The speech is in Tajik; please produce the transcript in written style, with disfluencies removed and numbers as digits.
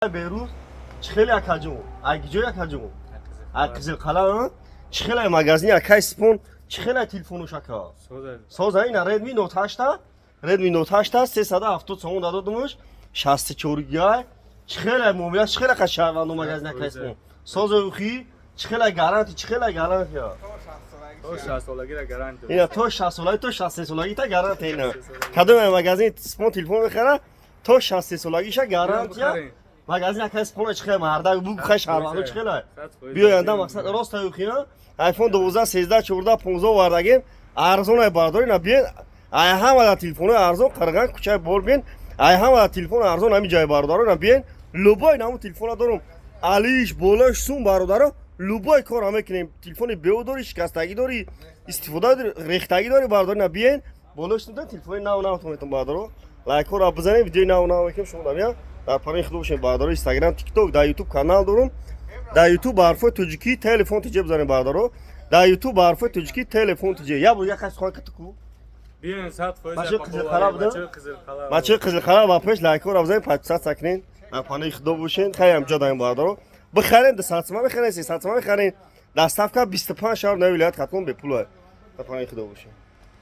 Берӯз чӣ хеле, акаҷон? Ай киҷои, акаҷон? Ай Қизилқала. Чӣ хеле магазини акай Спон, чӣ хеле телефонуш, ака? Соза. Ина Redmi Note 8, Redmi Note 8, 370 сомон дадодумуш, 64 гигай. Чӣ хеле муомила, чӣ хеле қа шаҳрванду магазини акай Спон? Соза, ухи чӣ хеле гарантия, чӣ хеле гарантия? То 60 солагира гарантия. Ина то 60 солаги, то 63 солаги та гарантия. Ина кадом магазин Спон телефон мехара, то 63 солагиша гарантия. Магазин акай Спон чӣ хеле мардак бу хай, шаҳрванду чӣ хеле биёянда? Мақсад рост аюхина iPhone 12, 13, 14, 15 овардагем, арзон ай, бардори. На биен, ай ҳамада телефонои арзон Қарған кӯчаи бор биен, ай ҳамада телефон арзон ҳами ҷай, бародаро. На биен, любой наму телефона дорум, алиш болош сум, бародаро, любой кора мекунем. Телефони беу дори, шикастагӣ дори, истифода дори, рехтагӣ дори, бародаро, на биен, болош сум телефони нав нав метон. Бародаро, лайкҳоро бизанем, видеои нав нав мекунем. Шумо дамия дар панои худо бошем, бародаро. Инстаграм, Тикток, дар Ютуб канал дорум. Дар Ютуб ба ҳарфҳои тоҷикӣ «Телефон тиҷе» бизанем, бародаро. Дар Ютуб ба ҳарфҳои тоҷикӣ «Телефон тиҷе». Я бор як сухан катуку. Биён, 100%. Бачаи Қизилқала буда? Бачаи Қизилқала. Бачаи Қизилқала ба пеш, лайкҳоро бизанем, подписаться кунем. Дар панои худо бошен. Хайам ҷо даем, бародаро. Бихарем, 200 сима мехарем, 300 сима мехарем, доставка 25 шаҳр, нави вилоят Хатлон бепула. Дар панои худо бошен.